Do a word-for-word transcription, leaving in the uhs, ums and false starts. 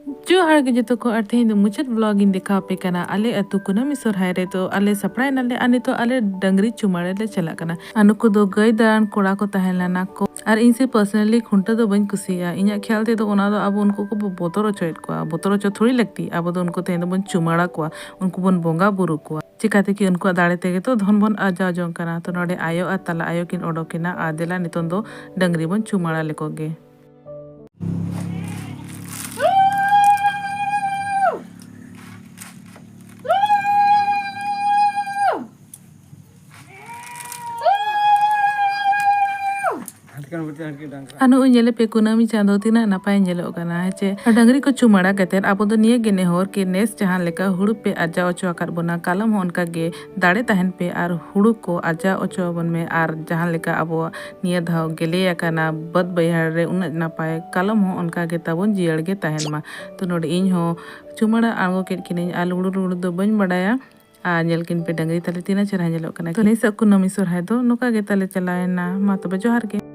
ᱡᱚᱦᱟᱨ ᱜᱮ ᱡᱚᱛᱚ ᱠᱚ, ᱟᱨ ᱛᱮᱦᱮᱧ ᱫᱚ ᱢᱩᱪᱟᱹᱫ vlog ᱤᱧ ᱫᱮᱠᱷᱟᱣ ᱟᱯᱮ ᱠᱟᱱᱟ᱾ ᱟᱞᱮ ᱟᱹᱛᱩ ᱠᱩᱱᱟᱹᱢᱤ ᱥᱚᱨᱦᱟᱭ ᱨᱮᱫᱚ ᱟᱞᱮ ᱥᱟᱯᱲᱟᱣ ᱮᱱᱟᱞᱮ, ᱟᱨ ᱱᱤᱛᱚᱜ ᱟᱞᱮ ᱰᱟᱹᱝᱨᱤ ᱪᱩᱢᱟᱹᱲᱟ ᱞᱮ ᱪᱟᱞᱟᱜ ᱠᱟᱱᱟ᱾ ᱟᱨ ᱱᱩᱠᱩ ᱫᱚ ᱜᱟᱹᱭ ᱫᱟᱬᱟᱱ ᱠᱚᱲᱟ ᱠᱚ ᱛᱟᱦᱮᱸ ᱞᱮᱱᱟ ᱠᱚ, ᱟᱨ ᱤᱧ ᱥᱮ personally ᱠᱷᱩᱱᱴᱟᱹᱣ ᱫᱚ ᱵᱟᱹᱧ ᱠᱩᱥᱤᱭᱟᱜᱼᱟ᱾ ᱤᱧᱟᱹᱜ ᱠᱷᱮᱭᱟᱞ ᱛᱮᱫᱚ ᱚᱱᱟ ᱫᱚ ᱟᱵᱚ ᱩᱱᱠᱩ ᱠᱚᱵᱚ ᱵᱚᱛᱚᱨ ᱦᱚᱪᱚᱭᱮᱫ ᱠᱚᱣᱟ᱾ ᱵᱚᱛᱚᱨ ᱦᱚᱪᱚ ᱛᱷᱚᱲᱤ ᱞᱟᱹᱠᱛᱤ, ᱟᱵᱚ ᱫᱚ ᱩᱱᱠᱩ ᱛᱮᱦᱮᱧ ᱫᱚᱵᱚᱱ ᱪᱩᱢᱟᱹᱲᱟ ᱠᱚᱣᱟ, ᱩᱱᱠᱩ ᱵᱚᱱ ᱵᱚᱸᱜᱟ ᱵᱩᱨᱩ ᱠᱚᱣᱟ᱾ ᱪᱤᱠᱟᱹᱛᱮ ᱠᱤ ᱩᱱᱠᱩᱣᱟᱜ ᱫᱟᱲᱮ ᱛᱮᱜᱮ ᱛᱚ ᱫᱷᱚᱱ ᱵᱚᱱ ᱟᱨᱡᱟᱣ ᱡᱚᱝ ᱠᱟᱱᱟ᱾ ᱛᱚ ᱱᱚᱰᱮ ᱟᱭᱳ ᱟᱨ ᱛᱟᱞᱟ ᱟᱭᱳ ᱠᱤᱱ ᱚᱰᱚᱠ ᱮᱱᱟ, ᱟᱨ ᱫᱮᱞᱟ ᱱᱤᱛᱚᱝ ᱫᱚ ᱰᱟᱹᱝᱨᱤ ᱵᱚᱱ ᱪᱩᱢᱟᱹᱲᱟ ᱞᱮᱠᱚ ᱜᱮ᱾ ᱟᱨ ᱱᱚᱜᱼᱚᱭ ᱧᱮᱞᱮ ᱯᱮ ᱠᱩᱱᱟᱹᱢᱤ ᱪᱟᱸᱫᱚ ᱛᱤᱱᱟᱹᱜ ᱱᱟᱯᱟᱭ ᱧᱮᱞᱚᱜ ᱠᱟᱱᱟ, ᱦᱮᱸ ᱪᱮ? ᱰᱟᱹᱝᱨᱤ ᱠᱚ ᱪᱩᱢᱟᱹᱲᱟ ᱠᱟᱛᱮᱫ ᱟᱵᱚ ᱫᱚ ᱱᱤᱭᱟᱹ ᱜᱮ ᱱᱮᱦᱚᱨ ᱠᱤ ᱱᱮᱥ ᱡᱟᱦᱟᱸ ᱞᱮᱠᱟ ᱦᱩᱲᱩ ᱯᱮ ᱟᱨᱡᱟᱣ ᱦᱚᱪᱚ ᱟᱠᱟᱫ ᱵᱚᱱᱟ, ᱠᱟᱞᱚᱢ ᱦᱚᱸ ᱚᱱᱠᱟ ᱜᱮ ᱫᱟᱲᱮ ᱛᱟᱦᱮᱱ ᱯᱮ ᱟᱨ ᱦᱩᱲᱩ ᱠᱚ ᱟᱨᱡᱟᱣ ᱦᱚᱪᱚ ᱟᱵᱚᱱ ᱢᱮ᱾ ᱟᱨ ᱡᱟᱦᱟᱸ ᱞᱮᱠᱟ ᱟᱵᱚᱣᱟᱜ ᱱᱤᱭᱟᱹ ᱫᱷᱟᱣ ᱜᱮᱞᱮ ᱟᱠᱟᱱᱟ ᱵᱟᱹᱫᱽ ᱵᱟᱹᱭᱦᱟᱹᱲ ᱨᱮ, ᱩᱱᱟᱹᱜ ᱱᱟᱯᱟᱭ ᱠᱟᱞᱚᱢ ᱦᱚᱸ ᱚᱱᱠᱟ ᱜᱮ ᱛᱟᱵᱚᱱ ᱡᱤᱭᱟᱹᱲ ᱜᱮ ᱛᱟᱦᱮᱱ ᱢᱟ᱾ ᱛᱚ ᱱᱚᱰᱮ ᱤᱧ ᱦᱚᱸ ᱪᱩᱢᱟᱹᱲᱟ ᱟᱬᱜᱚ ᱠᱮᱫ ᱠᱤᱱᱟᱹᱧ, ᱟᱨ ᱞᱩᱲᱩ ᱞᱩᱲᱩ ᱫᱚ ᱵᱟᱹᱧ ᱵᱟᱰᱟᱭᱟ᱾ ᱟᱨ ᱧᱮᱞ ᱠᱤᱱ ᱯᱮ ᱰᱟᱹᱝᱨᱤ ᱛᱟᱞᱮ ᱛᱤᱱᱟᱹᱜ ᱪᱮᱦᱨᱟ ᱧᱮᱞᱚᱜ ᱠᱟᱱᱟ᱾ ᱛᱚ ᱱᱮᱥᱟᱜ ᱠᱩᱱᱟᱹᱢᱤ ᱥᱚᱨᱦᱟᱭ ᱫᱚ ᱱᱚᱝᱠᱟ ᱜᱮ ᱛᱟᱞᱮ ᱪᱟᱞᱟᱣᱮᱱᱟ᱾ ᱢᱟ ᱛᱚᱵᱮ ᱡᱚᱦᱟᱨ ᱜᱮ᱾